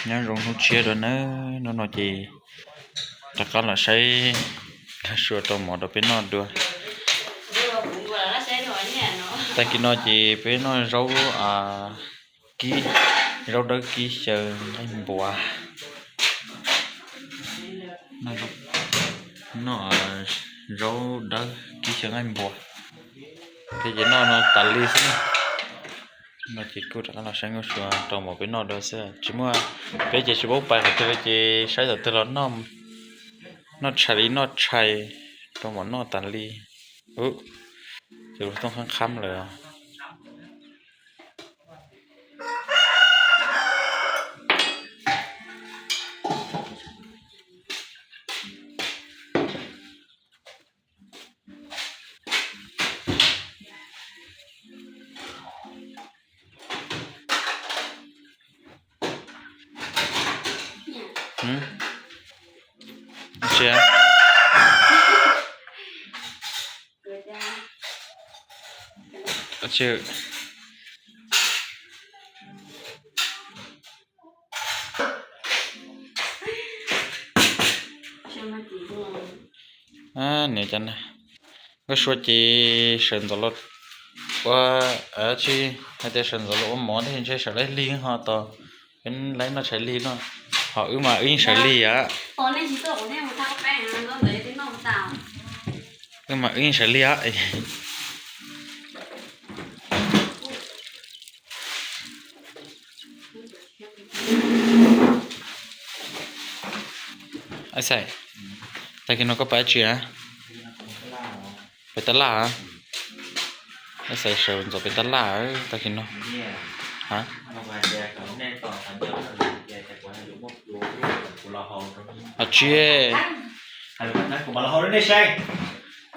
Nyob zoo hnub tshiab dua nawb, hnub no ces rov qab los saib Nkauj Sua rau mov rau peb noj dua. Tag kis no ces peb noj zaub, kib, zaub dawb kib xyaw nqaij npuas. Noj zaub dawb kib xyaw nqaij npuas. Peb ces noj no tas li xwb na. No ces kuj rov qab los saib Nkauj Sua rau mov peb noj dua xwb, tsis muaj, peb ces tsis paub pais qhov twg li ces saib tom twg los noj, noj tshais li noj tshais rau mov noj tas li. Ub, ces lub tooj qhab qhab lawm. Niam, Nkauj Sua ces sawv ntxov los ua, tsis hais tias sawv ntxov los ua mov thiab, ntshe sawv laib lig ho tos peb laib noj tshais lig no. Ho wb mas wb yeej sawv lig a. Wb mas wb yeej sawv lig a. Xais, tag kis no koj pais tsi a? Pem tab laj a? Xais sawv ntxov pem tab laj tag kis no. Tsis,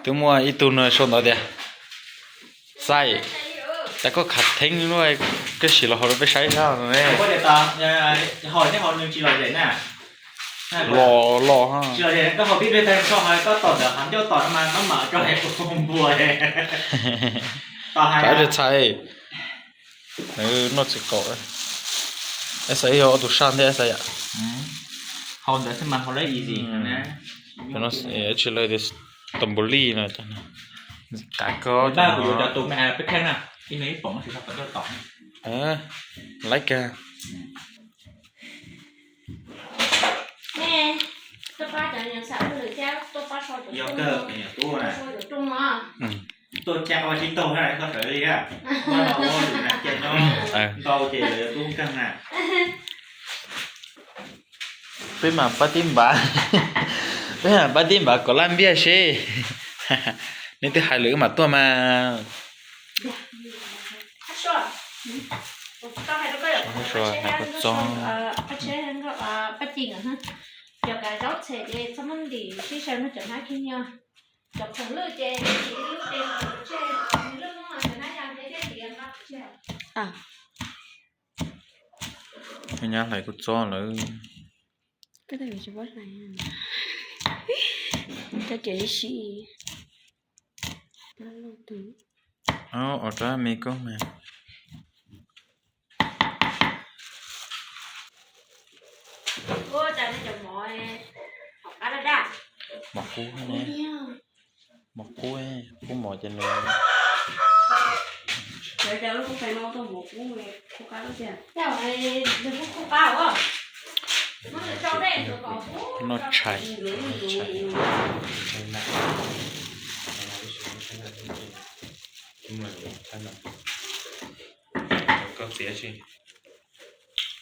twb muaj ib tug no sau ntawv tias, Xais, cas koj khav theeb luaj, koj sim los hauv rau peb saib sab no ne. Los los. Pab tsis txhais, nws noj txiv qaub. Xais yog ob tug sab thiab Xais yom. Tsis lawv tias tos npum lij no. Laib kag. Peb mas pab tib npav, peb mas pab tib npav kom laj npiaj seb. Nej twb hais lawm wb mam tuaj mas. Hais kua txob. Nyab hlais kua txob lawm. Ov, rab me koj mas. Mov kub, mov kub, kub mov ces nws noj tshais.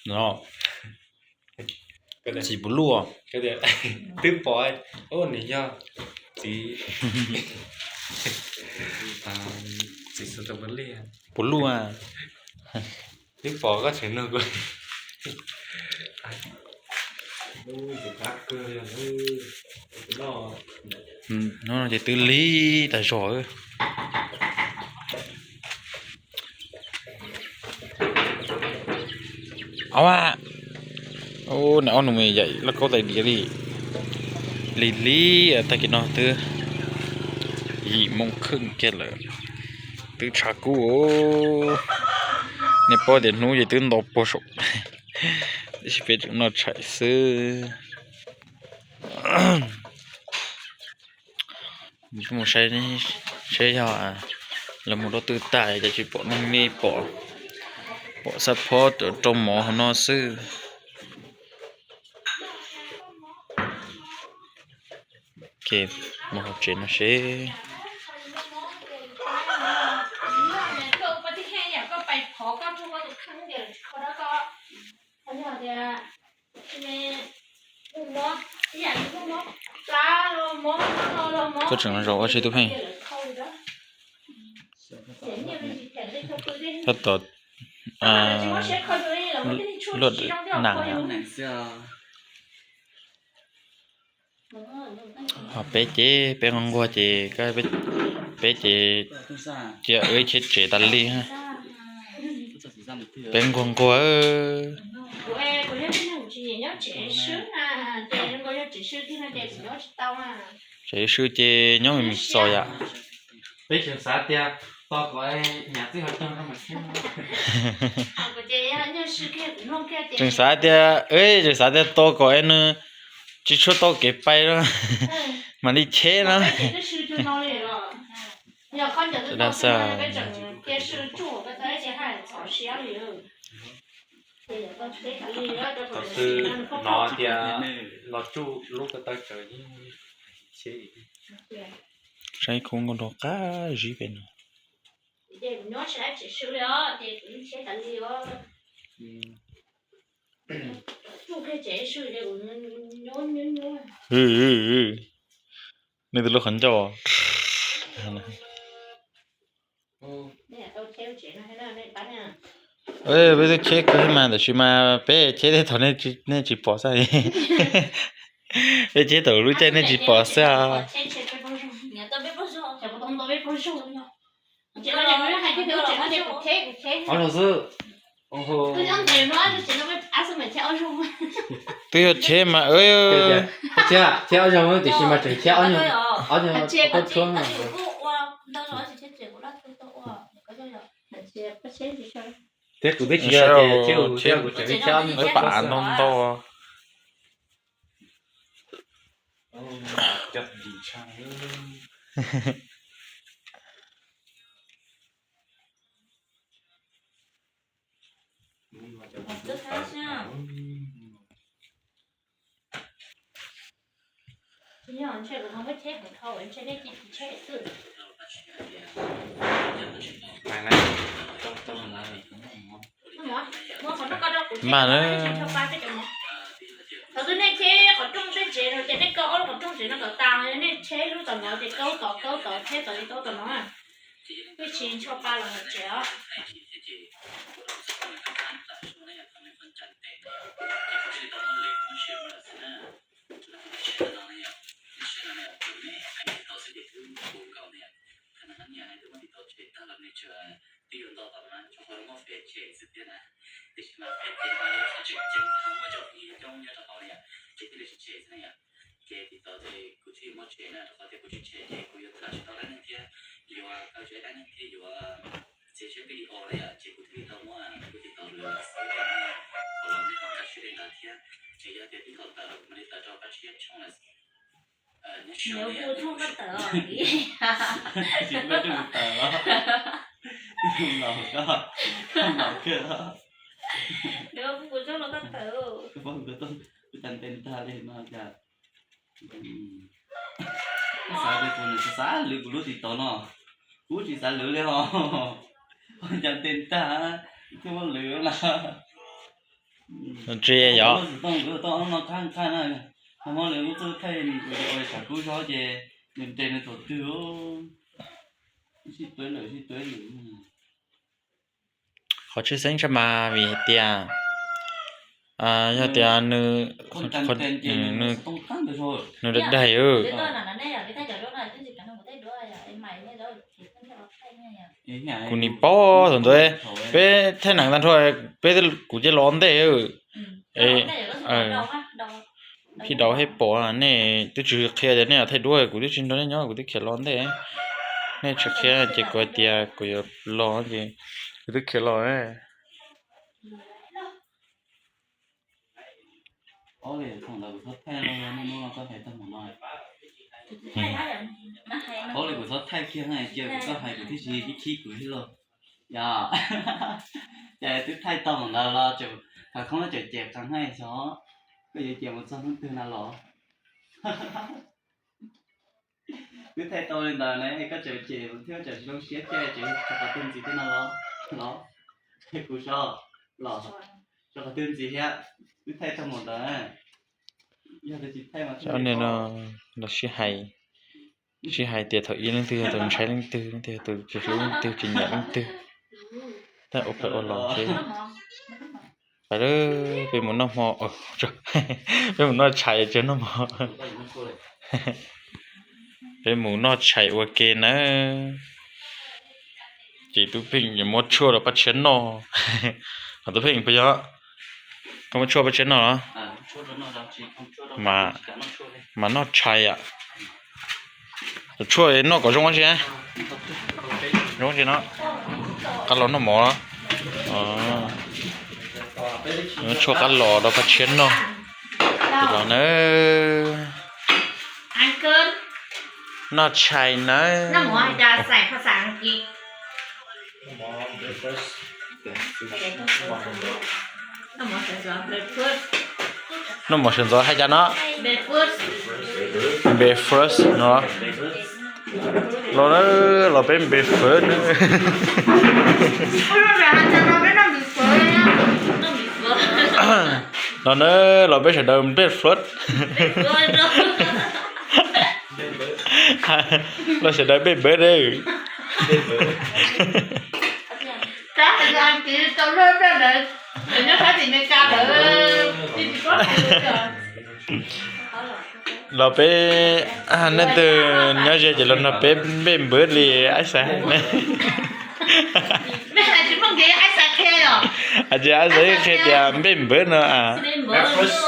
No, txiv puv luj. Twb pom, nws yog txiv, txiv puv luj. Twb pom koj tseem nug kuv. Hnub no ces twb lig tas zog. Ob, nws ob nus me yaim lauj kaub tais diav li. Lig lig tag kis no twb yim moo kheej kiag lawm. Twb tshav kub. Nej paub tias hnub ces twb nto puag saum, Peb tseem noj tshais xwb. Mus saib seb yog lawv mus rau twg tas ces tsis pom neeg li, pom, pom xab phob rau mov hauv no xwb. Mus hauv tsev no seb. Koj tseem zaum ua si Tub Pheej. Tab tom luaj nam. Ho peb ces peb nquag nquag ces, peb ces cia wb cheb tsev tas li. Peb nquag nquag. Tsev swb ces nyob me me xos yam. Peb tseem xav tias tos kom nyam txij hauv caug no mas cheb. Tseem xav tias, tseem xav tias tos kom nws tsis tshua tau kev pais mam li cheb no. Thaum twg hnov tias los tsuj lub ko taw tsawv yeej cheb. Saib khub nkauj nraug qab zib pem no. Nej tus lub qhov ncauj. Peb twb cheb kawg mas tab sis mas peb cheb tej thaum nej tsis pom xwb. Peb cheb thaum lub caij nej tsis pom xwb. Ob zaug xwb. Twb yog cheb mas, cheb ob zaug tiam sis mas tseem cheb ob zaug, ob zaug tau tshuab. Thiab kuv twb tsis yog tias cheb, kuv tseem cheb ob zaug pam ntau ntau. Npaj na. Thaum twg nej cheb qhov rooj tej tsev no ces nej kaw ob lub qhov rooj tsev no kom tas, yog nej cheb lub tom no ces kaw tod kaw tod cheb tod li kaw tom no. Twb tsis ncho pa los ntawm tsev os. Twb yuav nto tom no tsuas muaj fem tshem xwb thiab na, tiam sis mas fem tshem mas yog tseem ceev muaj cov phooj ywg coob nyob rau hauv li yom, ces thiaj li tsis tshem xwb na yom. Ces tib tom ces kuv thiaj muab tshem na, rau qhov tias kuv tsis tshem ces kuv yuav tham tsis tau dab neeg thiab, yuav kaw tsis dab neeg thiab yuav txiav siab pib li os na yom, ces kuv thiaj li tau muab kuv tiv tauv lawv xwb, kom los nej ho kaj siab li ntawd thiab. Ces yog tias tib thaum tawm los kuv mam li tawm rau pab tsib tshooj lawm. Nws hu rooj koj tawm os. Tsis hu rooj tawm os. Hu npaum kawg. Nws hu kuv rooj los koj tawm. Koj paub kuv tau, kuv cam ntes ntag li no cas. Xav tias kuv nws xav lwv kuv lub tiv tauv no, kuv tsis xav lwv li os. Cam ntes ntag, thiaj muab lwv na. Tsis yog. Kuv tau no qab nqaj na, ho muab lwv lub txuj thaij ua li tshav kub zog ces nws nres nws thaum twg. Sib tuav lawm, sib tuav lawm. Qhov tshwj xeeb tshaj mas vim hais tias yog tias nws, nws daig daig. Kuv nim paub thaum ntawd peb thaij neem tag nrho, peb, kuv cia los ua ntej. Phij Dau thiaj pom, nej twb tsis qhia tias nej thaij duab, kuv twb tsis nrog nej nyob, kuv twb khiav los ua ntej. Nej tsis qhia ces kuv hais tias kuv yuav los ces kuv twb khiav los. Ob li thaum ntawd kuv txhob thaij no, hnub no koj hais tag mus no. Ob li kuv txhob thaij kiag na, cia kuv koj hais kuv thiaj tsis khib khib kuv thiab lauj. Yog, ces twb thaij tau mus ntawd los tseem, qhov khoob no tseem cem qees hais xyov koj yuav cem mus txog hnub twg na los. Twb thaij tau li ntawd ne, koj tseem cem thiab tseem tsis zoo siab thiab, tseem tso qhov twg ntxiv thiab no los? Kuv so los, tso qhov twg ntxiv thiab? Twb thaij tau mus ntawd. Yog tsis thaij mas, no los sib hais, sib hais tias thaum ub leej twg yog tus ntshai leej twg, leej twg yog tus tsis hlub leej twg, tsis nyiam leej twg. Tab ua pem ua los xwb. Peb mus noj hmo, peb mus noj tshais tsis noj hmo. Peb mus noj tshais ua ke nawb. Ces Tub Pheej yuav muab tshuaj rau Paj Tshiab noj. Tub Pheej puas yog? Koj muab tshuaj Paj Tshiab noj los? Mas noj tshais am. Tshuaj noj kom zoo tsi, zoo tsi no. Qab los noj mov. Tshuaj qab los rau Paj Tshiab noj. Los na, noj tshais nawb. Noj mov sawv ntxov hais cas no? Breakfast no. Los na, los peb breakfast na. Los na, los peb sawv daws breakfast. Los sawv daws breakfast. Los peb, nej twg nyob ze ces los nrog peb breakfast li Aib Xais hais na. Ces Aib Xais qhia tias breakfast no. Li ntawd na, ces los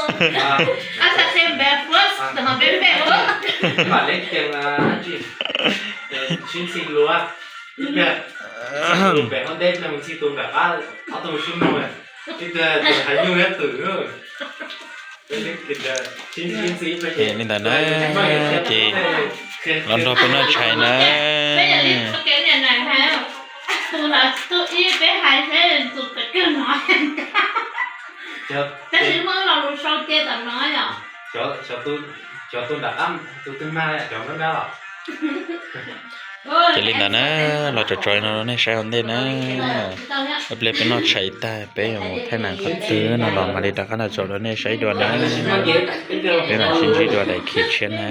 nrog peb noj tshais na. Ces li ntawd na, los tso tso no rau nej saib ua ntej na. Ib pliag peb noj tshais tag peb yuav mus thaij nas qhov twg no los mam li rov qab los tso rau nej saib dua na. Peb mam sib ntsib dua daim khi tshiab na.